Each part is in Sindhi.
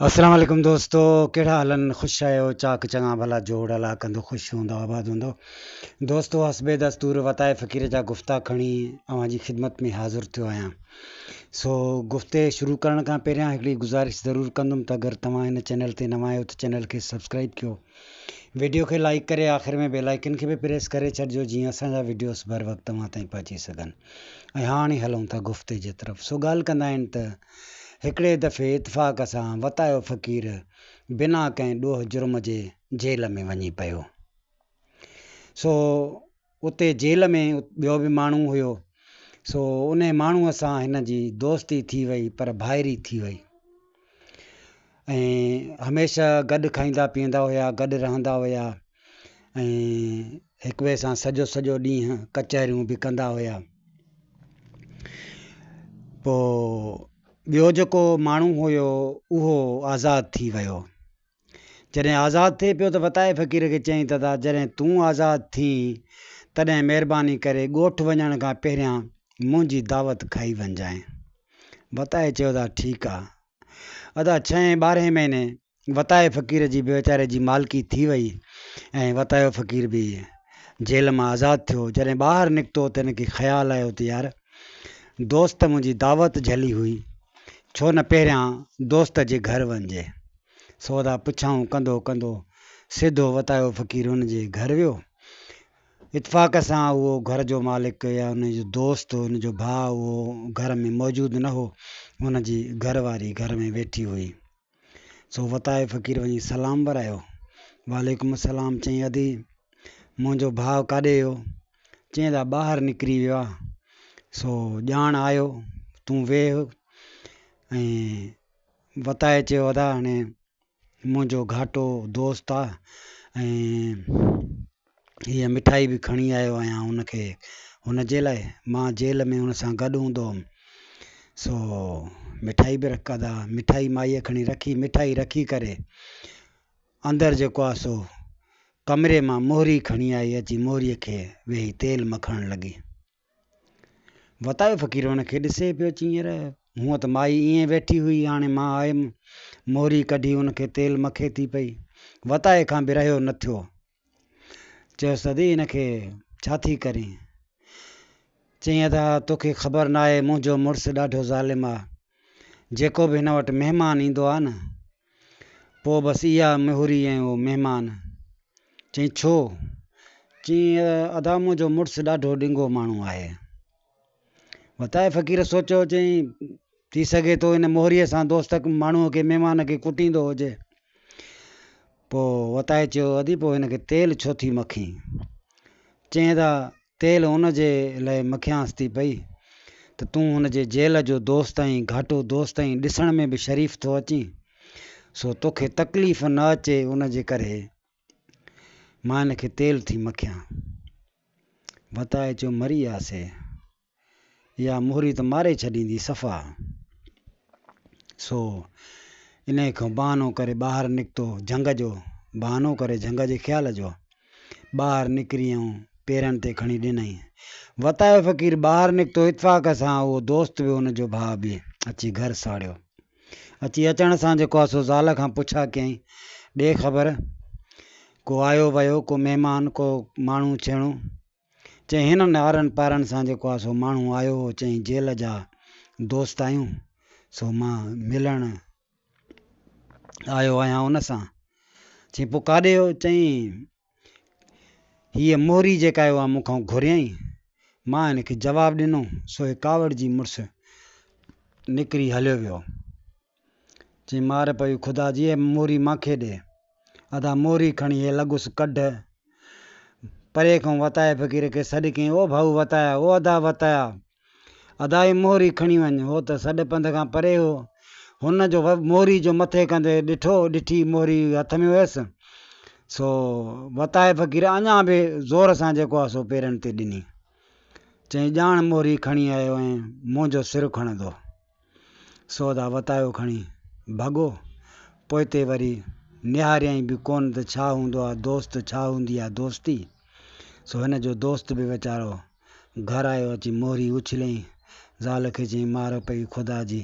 السلام عليڪم دوستو ڪهڙا حالن خوش آهيو چاڪ چڱا ڀلا جوڙ الله ڪندو خوش هوندو آباد هوندو دوستو حسب دستور وتائي فقير جا گفتا کڻي اوهان جي خدمت ۾ حاضر ٿيو آهيان سو گفتي شروع ڪرڻ کان پهريان هڪڙي گذارش ضرور ڪندم ته اگر توهان هن چينل تي نوان آهيو ته چينل کي سبسڪرائب ڪيو ويڊيو کي لائيڪ ڪري آخر ۾ بيل آئيڪن کي به پريس ڪري ڇڏجو جيئن اسان جا ويڊيوز بر وقت توهان تائين پهچي سگهن ۽ هاڻي هلون ٿا گفتي جي طرف سو ڳالهه ڪندا آهن ته هڪڙي دفعي اتفاق سان وتايو فقير بنا ڪنهن ڏوهه جرم جي جيل ۾ وڃي پيو سو اتي جيل ۾ ٻيو به ماڻهو هيو، سو انهي ماڻهوء سان هن جي دوستي ٿي وئي پر ڀائري ٿي وئي ۽ هميشه گڏ کائيندا پيئندا هيا، گڏ رهندا هيا ۽ هڪٻئي سان سڄو سڄو ڏينهن ڪچهريون به ڪندا هيا. پوء ٻيو جيڪو ماڻهو هيو اهو آزاد ٿي ويو. جڏهن آزاد ٿئي پيو ته وتائي فقير کي چيائين ته ادا جڏهن تون آزاد ٿين تڏهن مهرباني ڪري ڳوٺ وڃڻ کان پهريان منهنجي دعوت کائي وڃجانء. وتائي چيو ادا ٺيڪ آ. ادا ڇهين ٻارهين مهيني وتائي فقير جي به ويچاري جي مالڪي ٿي وئي ۽ وتايو فقير به جيل مان آزاد ٿيو. جڏهن ٻاهر نڪتو ته هن کي خيال آيو ته يار دوست منهنجي دعوت جهلي هئي ڇو نه پهريان دوست جي گهر وڃجي. سودا پڇائون ڪندو ڪندو سڌو وتايو فقير ان جي گهر ويو. اتفاق سان اهو گهر جو مالڪ يا ان جو دوست ان جو ڀاء اهو گهر ۾ موجود نه هو. ان جي گهر واري گهر ۾ ويٺي هئي. سو وتايو فقير وڃي سلام ورايو. وعليڪم السلام چيائين ادي منهنجو ڀاء ڪاڏي ويو؟ چيائين ادا ٻاهر نڪري ويو آ. سو ڄاڻ آيو تون ويهه ۽ وتائي چيو ادا هاڻي منهنجو گهاٽو دوست آ ۽ هيء مٺائي به کڻي آيو آهيان هن کي هن جي لاء مان جيل ۾ هن سان گڏ هوندو هوم سو مٺائي به رک ادا مٺائي مائيء کڻي رکي مٺائي رکي ڪري اندر جيڪو آ سو ڪمري مان مهري کڻي آئي اچي مهريء کي ويهي تيل مکڻ لڳي. وتايو فقير ان کي ڏسي پيو چي يار هونء ته مائي ائين ويٺي هئي هاڻي مان آيم موري ڪڍي ان کي تيل مکي ٿي پئي. وتائي کان به رهيو نه ٿيو. چيس ادي هن کي ڇا ٿي ڪرين؟ چيائين ادا توکي خبر ناهي منهنجو مڙس ڏاڍو ظالم آ. جيڪو به هن وٽ مهمان ايندو آ نه پوء بس اها مهوري ۽ اهو مهمان. چيائين ڇو؟ چيائين ادا منهنجو مڙس ڏاڍو ڏنگو ماڻهو آهي. وتائي فقير سوچيو چيائين ٿي سگهي ٿو ان مهوريء سان دوست ماڻهوء کي مهمان کي ڪٽيندو هجي. پوء وتائي چيو ادي پوء هن کي تيل ڇو ٿي مکين؟ چيائين ادا تيل ان جي لئه مکيانس ٿي پئي ته تون هن جي جيل جو دوست آهين، گهاٽو دوست آهين، ڏسڻ ۾ به شريف ٿو اچين، سو توکي تڪليف نه اچي ان جي ڪري مان هن کي تيل ٿي مکيان. وتائي چيو مري آسي، اها مهري ته ماري ڇڏيندي صفا. سو انهيء کان بهانو ڪري ٻاهر نڪتو، جهنگ جو بهانو ڪري جهنگ جي خيال جو ٻاهر نڪري ۽ پيرن تي کڻي ڏنائين. وتايو فقير ٻاهر نڪتو، اتفاق سان اهو دوست به ان جو ڀاء به اچي گهر ساڙيو. اچي اچڻ سان جيڪو آ سو زال کان پڇا ڪيائين، ڏي خبر، ڪو آيو ويو، ڪو مهمان، ڪو ماڻهو ڇيڻو؟ چيائين، هنن آرن پارن سان جيڪو آ سو ماڻهو آيو هو، چيائين جيل جا دوست آهيون، سو مان ملڻ آيو آهيان ان سان. چيائين پوء ڪاڏي ويو؟ چيائين هيء موري جيڪا آهي اها مون کان گهريائين، مان هن کي جواب ڏنو، سو هي ڪاوڙجي مڙس نڪري هليو ويو. چيائين مار پئي خدا جي هيء موري مان کي ڏي. ادا موري کڻي هي لڳس ڪڍ. پري کان وتايي فقير کي سڏ ڪيائين، او ڀائو وتايا، او ادا وتايا. ادا هي موري کڻي وڃ. هو ته سڏ پنڌ کان پري هو. هن جو موري جو مٿي ڪندي ڏٺو، ڏٺي موري هٿ ۾ هيس. سو وتائي فقير اڃا به زور سان جيڪو آهي سو پيرن تي ڏني. چيائين ڄاڻ موري کڻي آيو آهين، منهنجو سر کڻندو. سو ادا وتايو کڻي ڀڳو. پوئتي وري نهاريائين به ڪونه ته ڇا هوندو آهي دوست، ڇا هوندي آهي دوستي. سو هن جو دوست به ويچارو گهر آيو اچي موري اڇليائين. زال کي چيائين مار پئي خدا جي،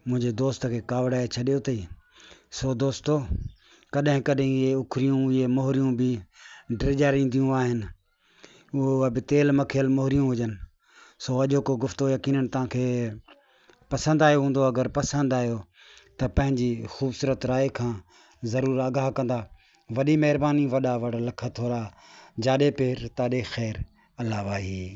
منهنجي دوست کي ڪاوڙائي ڇڏيو اٿئي. سو دوستو ڪڏهن ڪڏهن اهي اکريون اهي مهريون به ڊيڄارينديون آهن. اهي به تيل مکيل مهريون هجن. سو اڄوڪو گفتو يقينن توهان کي پسند آيو هوندو اگر پسند آيو ته پنهنجي خوبصورت راء کان ضرور آگاهه ڪندا. وڏي مهرباني وڏا وڙ لک ٿورا جاڏي پير تاڏي خير الله واهي.